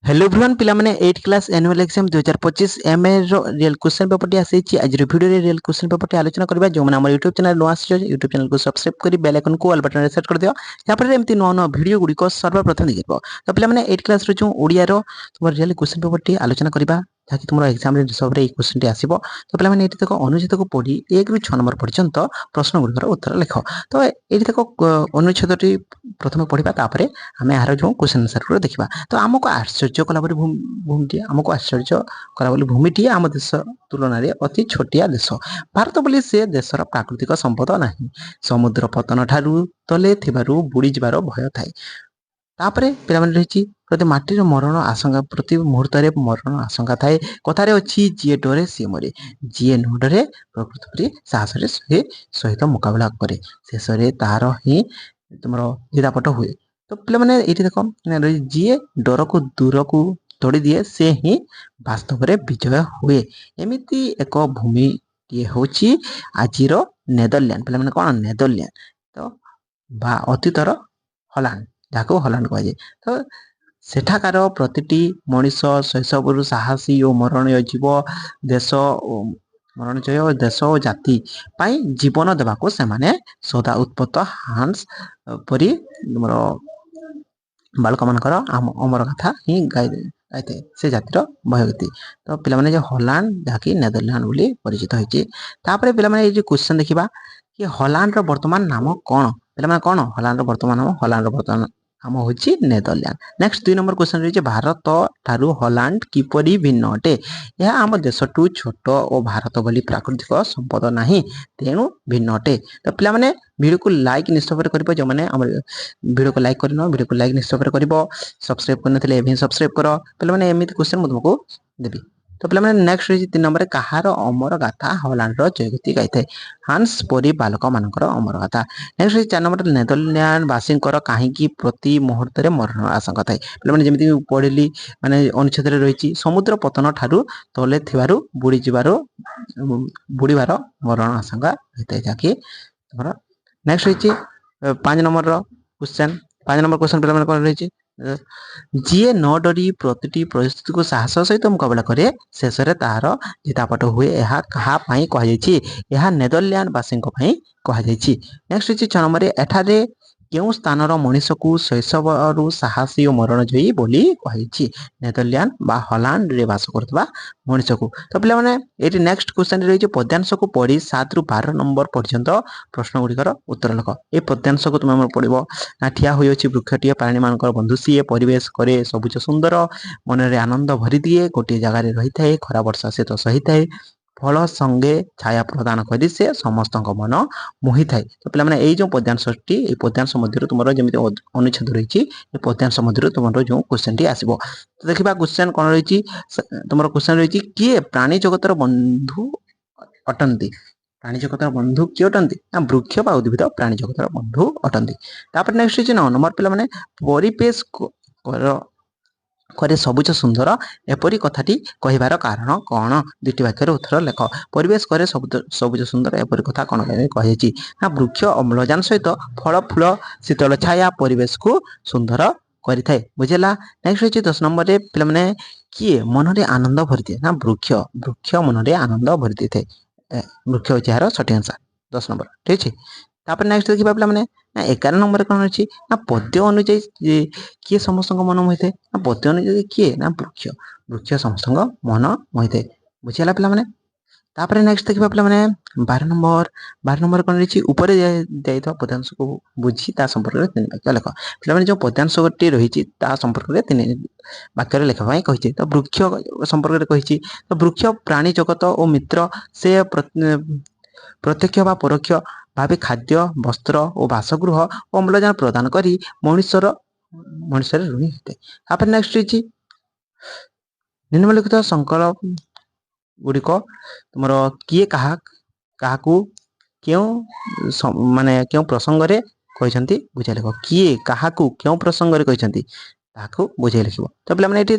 Hello everyone ପିଲାମାନେ, eight class annual exam 2025 MA ର real question ପେପରଟି ଆସିଛି। ଆଜିର ଭିଡ଼ିଓରେ ରିଅଲ୍ କ୍ୱେଶ୍ଚନ୍ ପେପରଟି ଆଲୋଚନା କରିବା। ଯେଉଁମାନେ ଆମର ୟୁଟ୍ୟୁବ୍ ଚ୍ୟାନେଲ୍ ନୂଆ ଆସିଛ, ୟୁଟ୍ୟୁବ୍ ଚ୍ୟାନେଲକୁ ସବସ୍କ୍ରାଇବ୍ କରି ବେଲ୍ ଆଇକନ୍କୁ ଅଲ୍ ବଟନ୍ରେ ସେଟ୍ କରିଦିଅ, ଯାହାଫଳରେ ଏମିତି ନୂଆ ନୂଆ ଭିଡ଼ିଓ ଗୁଡ଼ିକ ସର୍ବପ୍ରଥମେ ଦେଖିବ। ତ ପିଲାମାନେ, ଏଇଟ୍ କ୍ଲାସ୍ର ଯେଉଁ ଓଡ଼ିଆର ତୁମର ରିଅଲ୍ କ୍ୱେଶ୍ଚନ୍ ପେପରଟି ଆଲୋଚନା କରିବା, ଯାହାକି ତୁମର ଏକ୍ଜାମ୍ରେ ହିସାବରେ ଏଇ କ୍ୱେଶ୍ଚନ୍ଟି ଆସିବ। ତ ପିଲାମାନେ, ଏଇଠି ଦେଖ, ଅନୁଚ୍ଛେଦକୁ ପଢ଼ି 1ରୁ 6 ନମ୍ବର ପର୍ଯ୍ୟନ୍ତ ପ୍ରଶ୍ନ ଗୁଡ଼ିକର ଉତ୍ତର ଲେଖ। ତ ଏଇଠି ଦେଖ, ଅନୁଚ୍ଛେଦଟି ପ୍ରଥମେ ପଢ଼ିବା, ତାପରେ ଆମେ ଏହାର ଯେଉଁ କ୍ୱେଶ୍ଚନ୍ ଆନ୍ସର୍ ଗୁଡ଼ିକ ଦେଖିବା। ତ ଆମକୁ ଆଶ୍ଚର୍ଯ୍ୟ କଲା ପରି ଭୂମିଟିଏ, ଆମକୁ ଆଶ୍ଚର୍ଯ୍ୟ କଲା ବୋଲି ଭୂମିଟିଏ ଆମ ଦେଶ ତୁଳନାରେ ଅତି ଛୋଟିଆ ଦେଶ ଭାରତ ବୋଲି ସେ ଦେଶର ପ୍ରାକୃତିକ ସମ୍ପଦ ନାହିଁ। ସମୁଦ୍ର ପତ୍ତନ ଠାରୁ ତଲେ ଥିବାରୁ ବୁଡ଼ିଯିବାର ଭୟ ଥାଏ। ତାପରେ ପିଲାମାନେ ରହିଛି, ପ୍ରତି ମାଟିର ମରଣ ଆଶଙ୍କା, ପ୍ରତି ମୁହୂର୍ତ୍ତରେ ମରଣ ଆଶଙ୍କା ଥାଏ। କଥାରେ ଅଛି, ଯିଏ ଡରେ ସିଏ ମରେ। ଯିଏ ନ ଡରେ, ପ୍ରକୃତି ପରି ସାହସରେ ସେ ସହିତ ମୁକାବିଲା କରେ, ଶେଷରେ ତାହାର ହିଁ ତୁମର ଜିତାପଟ ହୁଏ। ତ ପିଲାମାନେ, ଏଇଠି ଦେଖ, ଯିଏ ଡରକୁ ଦୂରକୁ ତଡ଼ି ଦିଏ, ସେ ହିଁ ବାସ୍ତବରେ ବିଜୟ ହୁଏ। ଏମିତି ଏକ ଭୂମିଟିଏ ହେଉଛି ଆଜିର ନେଦରଲ୍ୟାଣ୍ଡ। ପିଲାମାନେ, କ'ଣ? ନେଦରଲ୍ୟାଣ୍ଡ ତ ବା ଅତୀତର ହଲାଣ୍ଡ, ଯାହାକୁ ହଲାଣ୍ଡ କୁହାଯାଏ। ତ ସେଠାକାର ପ୍ରତିଟି ମଣିଷ ଶୈଶବରୁ ସାହସୀ ଓ ମରଣୀୟ ଜୀବ ଦେଶ ଓ ମରଣଜୟ ଦେଶ ଓ ଜାତି ପାଇଁ ଜୀବନ ଦେବାକୁ ସେମାନେ ସଦା ଉତ୍ପତ୍ତ। ହାନ୍ସ ପରି ଆମର ବାଳକମାନଙ୍କର ଆମ ଅମର କଥା ହିଁ ଗାଇଥାଏ ସେ ଜାତିର ଭୟଭୀତି। ତ ପିଲାମାନେ, ଯେ ହଲାଣ୍ଡ, ଯାହାକି ନେଦରଲ୍ୟାଣ୍ଡ ବୋଲି ପରିଚିତ ହେଇଛି। ତାପରେ ପିଲାମାନେ, ଏଇ ଯେଉଁ କ୍ୱେଶ୍ଚନ୍ ଦେଖିବା କି ହଲାଣ୍ଡର ବର୍ତ୍ତମାନ ନାମ କ'ଣ? ପିଲାମାନେ, କ'ଣ ହଲାଣ୍ଡର ବର୍ତ୍ତମାନ ନାମ? ହଲାଣ୍ଡର ବର୍ତ୍ତମାନ ନାମ ହେଉଛି ନେଦରଲ୍ୟାଣ୍ଡ। ନେକ୍ସଟ 2 ନମ୍ବର କ୍ୱେଶ୍ଚନ୍ ରହିଛି, ଭାରତ ଠାରୁ ହଲାଣ୍ଡ କିପରି ଭିନ୍ନ ଅଟେ? ଏହା ଆମ ଦେଶଠୁ ଛୋଟ ଓ ଭାରତ ଭଳି ପ୍ରାକୃତିକ ସମ୍ପଦ ନାହିଁ, ତେଣୁ ଭିନ୍ନ ଅଟେ। ତ ପିଲାମାନେ, ଭିଡ଼ିଓକୁ ଲାଇକ୍ ନିଶ୍ଚୟ ଭାବରେ କରିବ। ଯେଉଁମାନେ ଆମର ଭିଡ଼ିଓକୁ ଲାଇକ୍ କରିନ, ଭିଡ଼ିଓକୁ ଲାଇକ୍ ନିଶ୍ଚୟ ଭାବରେ କରିବ। ସବସ୍କ୍ରାଇବ୍ କରିନଥିଲେ ଏବେ ହିଁ ସବସ୍କ୍ରାଇବ୍ କର। ପିଲାମାନେ, ଏମିତି କ୍ୱେଶ୍ଚନ୍ ମୁଁ ତୁମକୁ ଦେବି। ତ ପିଲାମାନେ, ନେକ୍ସଟ ରହିଛି 3 ନମ୍ବରରେ, କାହାର ଅମର ଗାଥା ହଲାଣ୍ଡର ଜୟଗୀତି ଗାଇଥାଏ? ହାନ୍ସ ପରି ବାଲକମାନଙ୍କର ଅମର ଗାଥା। ନେକ୍ସଟ ରହିଛି 4 ନମ୍ବରରେ, ନେଦରଲ୍ୟାଣ୍ଡ ବାସୀଙ୍କର କାହିଁକି ପ୍ରତି ମୁହୂର୍ତ୍ତରେ ମରଣ ଆଶଙ୍କା ଥାଏ? ପିଲାମାନେ, ଯେମିତି ମୁଁ ପଢ଼ିଲି, ମାନେ ଅନୁଚ୍ଛେଦରେ ରହିଛି, ସମୁଦ୍ର ପତନ ଠାରୁ ତଳେ ଥିବାରୁ ବୁଡ଼ିଯିବାରୁ ବୁଡ଼ିବାର ମରଣ ଆଶଙ୍କା ରହିଥାଏ, ଯାହାକି ତୁମର। ନେକ୍ସଟ ରହିଛି 5 ନମ୍ବରର କ୍ୱେଶ୍ଚନ୍। 5 ନମ୍ବର କ୍ୱେଶ୍ଚନ୍ ପିଲାମାନେ କ'ଣ ରହିଛି? ଯିଏ ନ ଡରି ପ୍ରତିଟି ପରିସ୍ଥିତିକୁ ସାହସ ସହିତ ମୁକାବିଲା କରେ, ଶେଷରେ ତାହାର ଜିତାପଟ ହୁଏ। ଏହା କାହା ପାଇଁ କୁହାଯାଇଛି? ଏହା ନେଦରଲ୍ୟାଣ୍ଡ ବାସୀଙ୍କ ପାଇଁ କୁହାଯାଇଛି। ନେକ୍ସଟ ରହିଛି 6 ନମ୍ବରରେ, ଏଠାରେ କେଉଁ ସ୍ଥାନର ମଣିଷକୁ ଶୈଶବରୁ ସାହସୀ ଓ ମରଣଜୟୀ ବୋଲି କୁହାଯାଇଛି? ନେଦରଲ୍ୟାଣ୍ଡ ବା ହଲାଣ୍ଡରେ ବାସ କରୁଥିବା ମଣିଷକୁ। ତ ପିଲାମାନେ, ଏଇଠି ନେକ୍ସଟ କ୍ୱେଶ୍ଚନ୍ ରହିଛି, ପଦ୍ୟାଂଶକୁ ପଢ଼ି 7ରୁ 12 ନମ୍ବର ପର୍ଯ୍ୟନ୍ତ ପ୍ରଶ୍ନ ଗୁଡ଼ିକର ଉତ୍ତର ଲେଖ। ଏ ପଦ୍ୟାଂଶକୁ ତୁମେ ଆମର ପଢ଼ିବ ନା, ଠିଆ ହୋଇଅଛି ବୃକ୍ଷଟିଏ, ପ୍ରାଣୀମାନଙ୍କର ବନ୍ଧୁ ସିଏ, ପରିବେଶ କରେ ସବୁଜ ସୁନ୍ଦର, ମନରେ ଆନନ୍ଦ ଭରିଦିଏ, ଗୋଟିଏ ଜାଗାରେ ରହିଥାଏ, ଖରା ବର୍ଷା ସେ ତ ସହିଥାଏ, ଫଳ ସଙ୍ଗେ ଛାୟା ପ୍ରଦାନ କରି ସେ ସମସ୍ତଙ୍କ ମନ ମୋହିଥାଏ। ତ ପିଲାମାନେ, ଏଇ ଯେଉଁ ପଦ୍ୟାଂଶଟି, ଏଇ ପଦ୍ୟାଂଶ ମଧ୍ୟରୁ ତୁମର ଯେମିତି ଅନୁଚ୍ଛେଦ ରହିଛି, ଏ ପଦ୍ୟାଂଶ ମଧ୍ୟରୁ ତୁମର ଯେଉଁ କ୍ୱେଶ୍ଚନଟି ଆସିବ। ତ ଦେଖିବା କ୍ୱେଶ୍ଚନ କ'ଣ ରହିଛି। ତୁମର କ୍ୱେଶ୍ଚନ ରହିଛି, କିଏ ପ୍ରାଣୀ ଜଗତର ବନ୍ଧୁ ଅଟନ୍ତି? ପ୍ରାଣୀ ଜଗତର ବନ୍ଧୁ କିଏ ଅଟନ୍ତି ନା ବୃକ୍ଷ ବା ଉଦ୍ଭିଦ ପ୍ରାଣୀ ଜଗତର ବନ୍ଧୁ ଅଟନ୍ତି। ତାପରେ ନେକ୍ସଟ ରହିଛି 9 ନମ୍ବର। ପିଲାମାନେ, ପରିବେଶ କରେ ସବୁଜ ସୁନ୍ଦର, ଏପରି କଥାଟି କହିବାର କାରଣ କ'ଣ? ଦୁଇଟି ବାକ୍ୟରେ ଉତ୍ତର ଲେଖ। ପରିବେଶ କରେ ସବୁଜ ସୁନ୍ଦର, ଏପରି କଥା କ'ଣ ପାଇଁ କୁହାଯାଇଛି ନା ବୃକ୍ଷ ଅମ୍ଳଜାନ ସହିତ ଫଳ, ଫୁଲ, ଶୀତଳ ଛାୟା ପରିବେଶକୁ ସୁନ୍ଦର କରିଥାଏ। ବୁଝିଲା? ନେକ୍ସଟ ରହିଛି 10 ନମ୍ବରରେ। ପିଲାମାନେ, କିଏ ମନରେ ଆନନ୍ଦ ଭରିଦିଏ ନା ବୃକ୍ଷ। ବୃକ୍ଷ ମନରେ ଆନନ୍ଦ ଭରି ଦେଇଥାଏ। ବୃକ୍ଷ ହେଉଛି ଏହାର ସଠିକ ଆନ୍ସର, 10 ନମ୍ବର। ଠିକ ଅଛି। ତାପରେ ନେକ୍ସଟ ଦେଖିବା ପିଲାମାନେ ନା 11 ନମ୍ବରରେ କ'ଣ ଅଛି ନା ପଦ୍ୟ ଅନୁଯାୟୀ କିଏ ସମସ୍ତଙ୍କ ମନ ମୋହିଥାଏ? ନା ପଦ୍ୟ ଅନୁଯାୟୀ କିଏ ନା ବୃକ୍ଷ। ବୃକ୍ଷ ସମସ୍ତଙ୍କ ମନ ମୋହିଥାଏ। ବୁଝିଗଲା ପିଲାମାନେ? ତାପରେ ନେକ୍ସଟ ଦେଖିବା ପିଲାମାନେ, 12 ନମ୍ବର। 12 ନମ୍ବର କ'ଣ ରହିଛି? ଉପରେ ଯାଇଥିବା ପଦ୍ୟାଂଶକୁ ବୁଝି ତା ସମ୍ପର୍କରେ ତିନି ବାକ୍ୟ ଲେଖ। ପିଲାମାନେ, ଯେଉଁ ପଦ୍ୟାଂଶଟି ରହିଛି, ତା ସମ୍ପର୍କରେ ତିନି ବାକ୍ୟରେ ଲେଖିବା ପାଇଁ କହିଛି। ତ ବୃକ୍ଷ ସମ୍ପର୍କରେ କହିଛି। ତ ବୃକ୍ଷ ପ୍ରାଣୀ ଜଗତ ଓ ମିତ୍ର। ସେ ପ୍ରତ୍ୟକ୍ଷ ବା ପରୋକ୍ଷ ଭାବେ ଖାଦ୍ୟ, ବସ୍ତ୍ର ଓ ବାସଗୃହ ଓ ଅମ୍ଳଜାନ ପ୍ରଦାନ କରି ମଣିଷରେ ଋଣୀ ହୋଇଥାଏ। ତାପରେ ନେକ୍ସଟ ରହିଛି, ନିମ୍ନଲିଖିତ ସଂକଳ୍ପ ଗୁଡ଼ିକ ତୁମର କିଏ କାହାକୁ କେଉଁ ମାନେ କେଉଁ ପ୍ରସଙ୍ଗରେ କହିଛନ୍ତି ବୁଝାଇ ଲେଖ। କିଏ କାହାକୁ କେଉଁ ପ୍ରସଙ୍ଗରେ କହିଛନ୍ତି, ତାହାକୁ ବୁଝାଇ ଲେଖିବ। ତ ପିଲାମାନେ, ଏଠି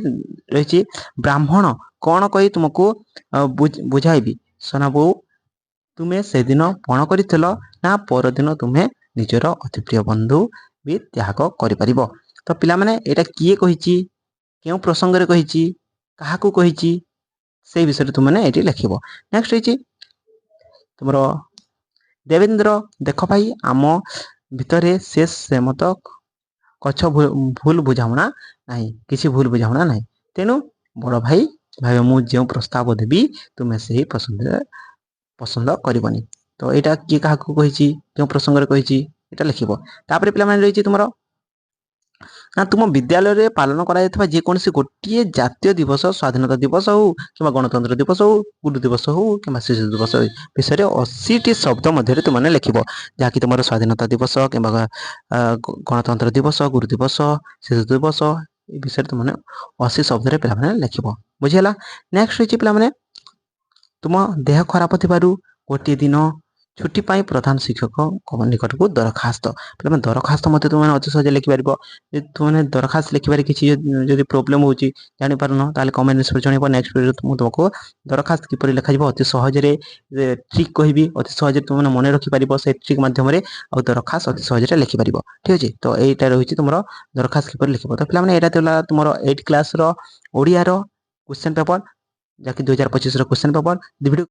ରହିଛି, ବ୍ରାହ୍ମଣ, କ'ଣ କହି ତୁମକୁ ବୁଝାଇବି ସନା ବୋଉ, ତୁମେ ସେଦିନ ପଣ କରିଥିଲ ନା ପରଦିନ ତୁମେ ନିଜର ଅତି ପ୍ରିୟ ବନ୍ଧୁ ବି ତ୍ୟାଗ କରିପାରିବ। ତ ପିଲାମାନେ, ଏଇଟା କିଏ କହିଛି? କେଉଁ ପ୍ରସଙ୍ଗରେ କହିଛି, କାହାକୁ କହିଛି, ସେଇ ବିଷୟରେ ତୁମେ ଏଠି ଲେଖିବ। ନେକ୍ସଟ ହେଇଛି ତୁମର ଦେବେନ୍ଦ୍ର, ଦେଖ ଭାଇ, ଆମ ଭିତରେ ସେ ସେମତ କଛ ଭୁଲ ବୁଝାମଣା ନାହିଁ, କିଛି ଭୁଲ ବୁଝାମଣା ନାହିଁ। ତେଣୁ ବଡ଼ ଭାଇ ଭାବେ ମୁଁ ଯେଉଁ ପ୍ରସ୍ତାବ ଦେବି, ତୁମେ ସେହି ପସନ୍ଦ କରିବନି। ତ ଏଇଟା କିଏ କାହାକୁ କହିଛି, କେଉଁ ପ୍ରସଙ୍ଗରେ କହିଛି, ଏଇଟା ଲେଖିବ। ତାପରେ ପିଲାମାନେ, ରହିଛି ତୁମର ନା ତୁମ ବିଦ୍ୟାଳୟରେ ପାଳନ କରାଯାଇଥିବା ଯେକୌଣସି ଗୋଟିଏ ଜାତୀୟ ଦିବସ, ସ୍ୱାଧୀନତା ଦିବସ ହଉ କିମ୍ବା ଗଣତନ୍ତ୍ର ଦିବସ ହଉ, ଗୁରୁ ଦିବସ ହଉ କିମ୍ବା ଶିଶୁ ଦିବସ ହଉ, ବିଷୟରେ 80ଟି ଶବ୍ଦ ମଧ୍ୟରେ ତୁମେ ଲେଖିବ। ଯାହାକି ତୁମର ସ୍ୱାଧୀନତା ଦିବସ କିମ୍ବା ଗଣତନ୍ତ୍ର ଦିବସ, ଗୁରୁ ଦିବସ, ଶିଶୁ ଦିବସ, ଏ ବିଷୟରେ ତୁମେ 80 ଶବ୍ଦରେ ପିଲାମାନେ ଲେଖିବ। ବୁଝିହେଲା? ନେକ୍ସଟ ରହିଛି ପିଲାମାନେ, ତୁମ ଦେହ ଖରାପ ଥିବାରୁ ଗୋଟିଏ ଦିନ ଛୁଟି ପାଇଁ ପ୍ରଧାନ ଶିକ୍ଷକଙ୍କ ନିକଟକୁ ଦରଖାସ୍ତ। ପିଲାମାନେ, ଦରଖାସ୍ତ ମଧ୍ୟ ତୁମେ ଅତି ସହଜରେ ଲେଖିପାରିବ। ଯଦି ତୁମେ ଦରଖାସ୍ତ ଲେଖିବାରେ କିଛି ଯଦି ପ୍ରୋବ୍ଲେମ୍ ହେଉଛି, ଜାଣିପାରୁନ, ତାହେଲେ କମେଣ୍ଟ ଜଣାଇବ। ନେକ୍ସଟ ଭିଡ଼ିଓରେ ମୁଁ ତୁମକୁ ଦରଖାସ୍ତ କିପରି ଲେଖାଯିବ ଅତି ସହଜରେ ଟ୍ରିକ୍ କହିବି। ଅତି ସହଜରେ ତୁମେ ମନେ ରଖିପାରିବ ସେ ଟ୍ରିକ୍ ମାଧ୍ୟମରେ ଆଉ ଦରଖାସ୍ତ ଅତି ସହଜରେ ଲେଖିପାରିବ। ଠିକ୍ ଅଛି? ତ ଏଇଟା ରହିଛି ତୁମର ଦରଖାସ୍ତ କିପରି ଲେଖିବ। ତ ପିଲାମାନେ, ଏଇଟା ଥିଲା ତୁମର ଏଇଟ୍ କ୍ଲାସ୍ର ଓଡ଼ିଆର କ୍ୱେଶ୍ଚନ୍ ପେପର୍, ଯାହାକି 2025ର କ୍ୱେଶ୍ଚନ୍ ପେପର୍ ଭିଡ଼ିଓ।